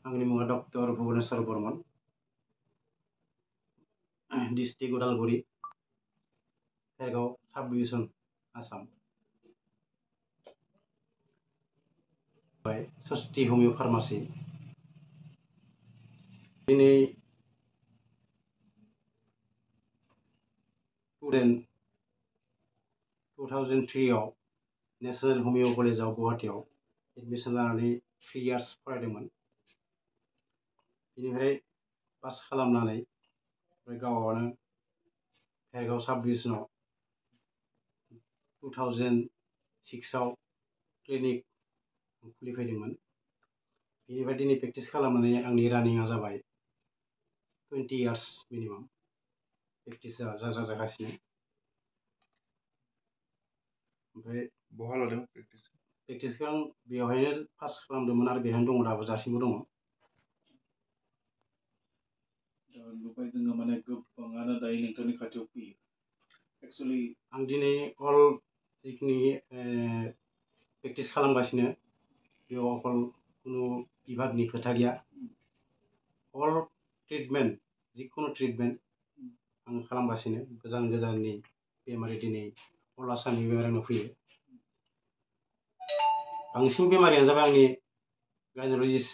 आंनि मुङा doctor Bhubaneswar Barman, district Udalguri, Bhergaon साब डिभिजन, आसाम। सस्ति हमिअ फार्मासि। दिनै स्टुडेन्ट 2003 आव नेशनेल हमिअ कलेजाव गुवाहाटीआव एडमिशन लानानै 3 इयार्स फरायदोंमोन। बेनिफ्राय पास खालामनानै गावआनो भेरगाव साब डिभिजनाव 2006 आव क्लिनिक खुलिफैदोंमोन। बेनिफ्राय दिनै प्रेक्टिस खालामनानै आंनि रानिंआ जाबाय 20 इयार्स मिनिमाम प्रेक्टिस जागासिनो। ओमफ्राय बहा लादों प्रेक्टिसखौ आं बेवहायनो पास खालामदोंमोन आरो बेहायनो दङ, दासिमबो दङ। नुबाय जोङो माने गोबाङानो दायो नोंथांनि खाथियाव फैयो। एक्सुवेलि आं दिनै अल जिखिनि प्रेक्टिस खालामगासिनो बेयाव अकल कुनु बिभागनि खोथा गैया। अल ट्रिटमेन्ट, जिखुनु ट्रिटमेन्ट आं खालामगासिनो। गोजान गोजाननि बेमारि दिनै अल आसामनि बेमारिनाव फैयो। बांसिन बेमारियानो जाबाय आंनि गायन'लजिस्ट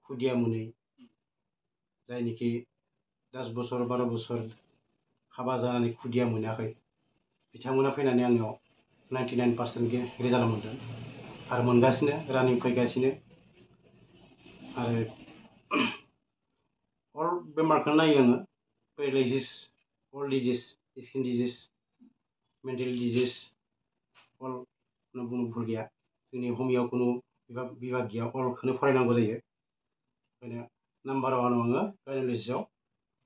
खुदिया मोनै, जायनिखि 10 बोसोर 12 बोसोर हाबा जानानै खुदिया मोनाखै, बिथांमोना फैनानै आंनियाव 99% रिजाल्ट मोनदों आरो मोनगासिनो, रानिं फैगासिनो। आरो अल बेमारखौनो नायो आङो, paralysis, all disease, skin disease, mental disease, all बुंनो भुल गैया। जोंनि हमियाव खुनु बिभाग गैया, अलखौनो फरायनांगौ जायो। ओंखायनो नाम्बार 1 आङो गायन'लजिस्टआव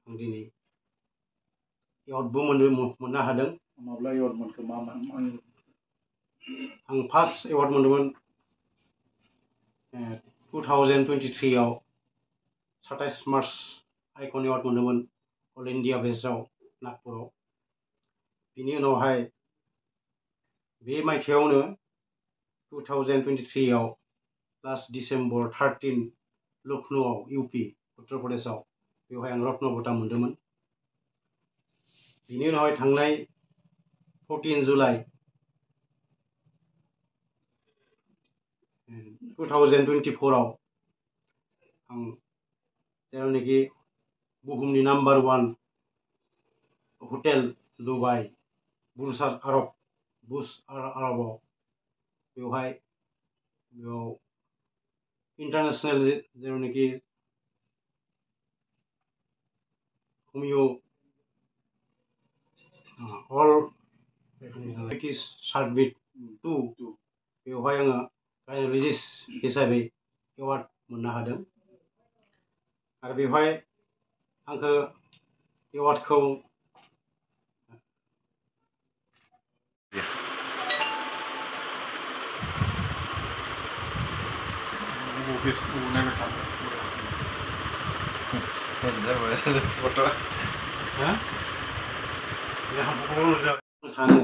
आं दिनै एवार्डबो मोननो हादों। माब्ला एवार्ड मोनखो? मा आं फार्स्ट एवार्ड मोनदोंमोन 2023 आव 27 मार्च आइकन एवार्ड मोनदोंमोन अल इन्डिया बेस्टआव नागपुराव। बिनि उनावहाय बे मायथाइयावनो 2023 आव लास्ट डिसेम्बर 13 लखनौआव इउपि उत्तर प्रदेशआव बेवहाय आं रत्न बटा मोनदोंमोन। बिनि उनावहाय थांनाय 14 जुलाइ 2024 आव आं जेरावनाखि बुहुमनि नाम्बार 1 हटेल दुबाइ बुर्ज आरबाव बेवहाय इन्टारनेशनेल जेरावनाखि हमिअ अल सार्टिफिकेट 2 बेवहाय आङो गायन'लजिस्ट हिसाबै एवार्ड मोननो हादों। आरो बेवहाय आंखौ एवार्डखौ सानो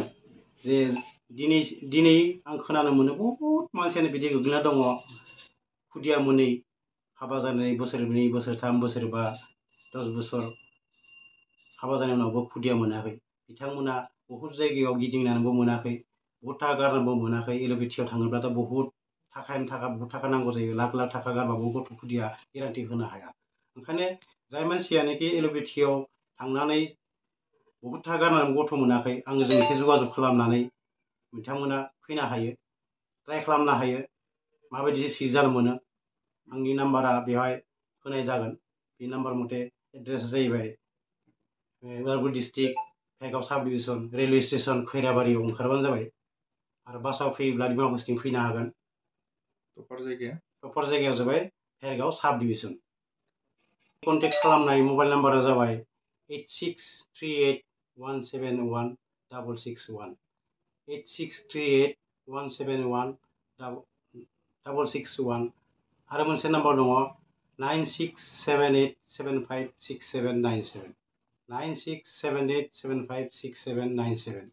जे दिनै आं खोनानो मोनो बहुत मानसियानो बिदि गोग्लैना दङ, खुदिया मोनै, हाबा जानानै बोसोरनै बोसोरथाम बोसोरबा 10 बोसोर हाबा जानायनि उनावबो खुदिया मोनाखै। बिथांमोना बहुत जायगायाव गिदिंनानैबो मोनाखै, बहुत थाखा गारनोबो मोनाखै। एल'पेथियाव थाङोब्लाथ' बहुत थाखा नांगौ जायो, लाख लाख थाखा गारबाबो गथ' खुदिया गेरान्टि होनो हाया। ओंखायनो जाय मानसियानोखि एल'पेथियाव थांनानै बहुत थाखा गारनानै गथ' मोनाखै, आंजों एसे जगाजग खालामनानै बिथांमोना फैनो हायो, ट्राइ खालामनो हायो माबायदि रिजाल्ट मोनो। आंनि नाम्बारा बेवहाय होनाय जागोन। बे नाम्बार मथे एड्रेसा जाहैबाय उदालगुरि डिस्ट्रिक्ट भेरगाव साब डिभिजन, रेलवे स्टेसन खैराबारियाव ओंखारबानो जाबाय। आरो बासाव फैयोब्ला डिमाकुसिथिं फैनो हागोन। प्रपार जायगाया जाबाय भेरगाव साब डिभिजन। कन्टेक्ट खालामनाय मबाइल नाम्बारा जाबाय 8638171661 8638171661 आरो मोनसे नाम्बार दङ 9678756797 9678756797।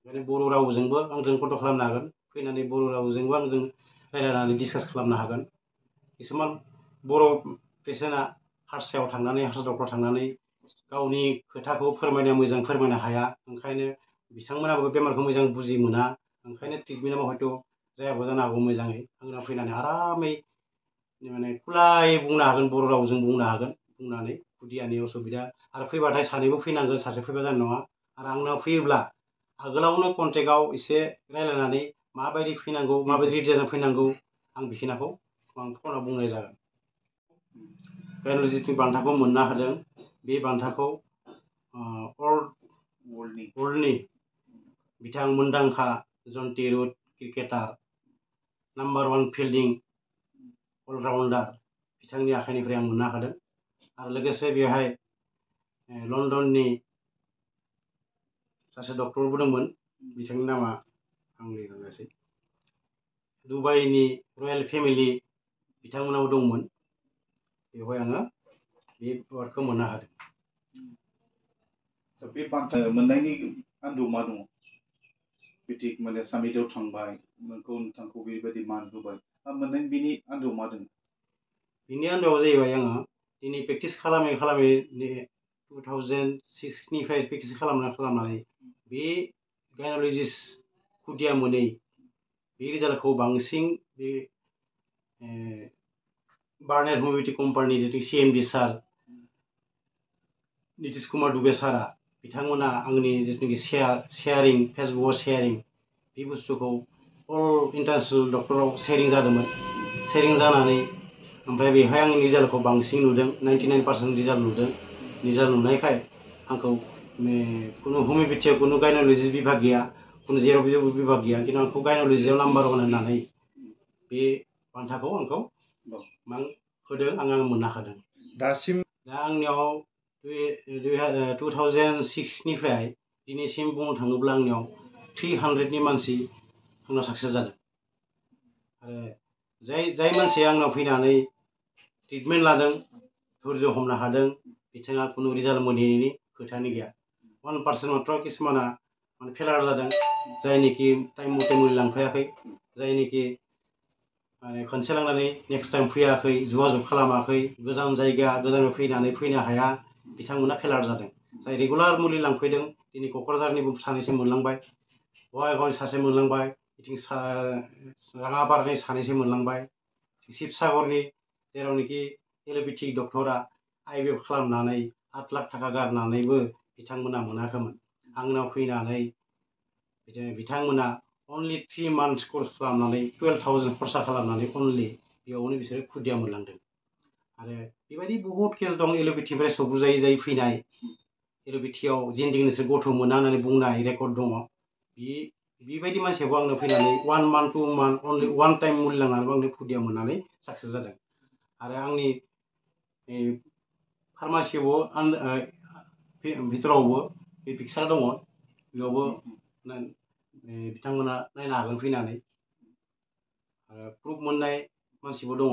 ओंखायनो बर' रावजोंबो आंजों कन्टेक्ट खालामनो हागोन, फैनानै बर' रावजोंबो आंजों रायज्लायनानै डिसकास खालामनो हागोन। किसुमान बर' पेसेन्टआ हारसायाव थांनानै हारसा डक्टराव थांनानै गावनि खोथाखौ मोजां फोरमायनो हाया, ओंखायनो बिथांमोनाबो बेमारखौ मोजां बुजि मोना, ओंखायनो ट्रिटमेन्टआव हयथ' जायाबो जानो हागौ मोजाङै। आंनाव फैनानै आरामै माने खुलायै बुंनो हागोन, बर' रावजों बुंनो हागोन, बुंनानै खुदियानि असुबिदा आरो फैबाथाय सानैबो फैनांगोन, सासे फैबा जानाय नङा। आरो आंनाव फैयोब्ला आगोलावनो कन्टेक्टआव एसे रायज्लायनानै माबायदि फैनांगौ, माबायदि रेडि जाना फैनांगौ, आं बेखिनिखौ आं फनाव बुंनाय जागोन। गायन'लजिनि बान्थाखौ मोननो हादों। बे बान्थाखौ वर्ल्डनि बिथां मुंदांखा Jonty Rhodes cricketer, number 1 fielding allrounder बिथांनि आखाइनिफ्राय आं मोननो हादों। आरो लोगोसे बेवहाय लन्डननि सासे डक्टरबो दंमोन, बिथांनि नामा आंनि नामासै, दुबाइनि रयेल फेमिलि बिथांमोनाव दंमोन। बेवहाय आङो बे एवार्डखौ मोननो हादों। बे बान्था मोननायनि आन्दोआव मा दङ? बिदि माने सामिटआव थांबाय, नोंथांखौ बेबायदि मान होबाय, मोननायनि बिनि आन्दोआव मा दङ? बिनि आन्दोआव जाहैबाय आङो दिनै प्रेक्टिस खालामै 2006निफ्राय प्रेक्टिस खालामनानै बे गायन'लजिस्ट खुदिया मोनै बे रिजाल्टखौ बांसिन बे बार्नेट हमिउनिटि कम्पानि जितु CMD सार नितिश कुमार दुबे सारा बिथांमोना आंनि जितुनिखि शेयारिं फेसबुकआव शेयारिं बे बुस्थुखौ अल इन्टारनेसनेल डक्टराव शेयारिं जादोंमोन। शेयारिं जानानै ओमफ्राय बेवहाय आंनि रिजाल्टखौ बांसिन नुदों, 99% रिजाल्ट नुदों। रिजाल्ट नुनायखाय आंखौ कुनु हमिउपेथियाव कुनु गायन'लजि बिभाग गैया, कुनु जेरावबो बिभाग गैया, खिन्थु आंखौ गायन'लजियाव नाम्बार 1 होननानै बे बान्थाखौ आंखौ होदों, आं मोननो हादों। दासिम दा आंनियाव 2006निफ्राय दिनैसिम बुंनो थाङोब्ला आंनियाव 300नि मानसि आंनाव साक्सेस जादों। आरो जाय मानसिया आंनाव फैनानै ट्रिटमेन्ट लादों, धैर्य हमनो हादों, बिथाङा कुनु रिजाल्ट मोनैनि खोथायानो गैया। 1% मात्र किसुमाना माने फेलार जादों, जायनिखि टाइम मथे मुलि लांफैयाखै, जायनिखि माने खनसे लांनानै नेक्स्ट टाइम फैयाखै, जगाजग खालामाखै, गोजान जायगा गोजाननिफ्राय फैनानै फैनो हाया, बिथांमोना फेलार जादों। जाय रेगुलार मुलि लांफैदों, दिनै क'क्राझारनिबो सानैसो मोनलांबाय, बङाइगावनि सासे मोनलांबाय, बिथिं राङापारानि सानैसो मोनलांबाय, शिबसागरनि जेरावनोखि एल'पेथिक डक्टरा IVF खालामनानै 8 लाख थाखा गारनानैबो बिथांमोना मोनाखैमोन। आंनाव फैनानै बिथांमोना अनलि 3 मान्थ्स कर्स खालामनानै 12,000 खरसा खालामनानै अनलि बेयावनो बिसोरो खुदिया मोनलांदों। आरो बेबायदि बहुत केस दं एल'पेथिनिफ्राय सौग्रावजायै जायै फैनाय, एल'पेथियाव जिन्दिगिनिसो गथ' मोना होननानै बुंनाय रेकर्ड दङ। बेबायदि मानसियाबो आंनो फैनानै 1 मान्थ 2 मान्थ अनलि 1 टाइम मुलि लांनानैबो आंनो खुदिया मोननानै साक्सेस जादों। आरो आंनि फार्मासियावबो भितरावबो बे पिक्सार दङ, बेयावबो बिथांमोना नायनो हागोन फैनानै। आरो प्रुफ मोननाय मानसिबो दङ।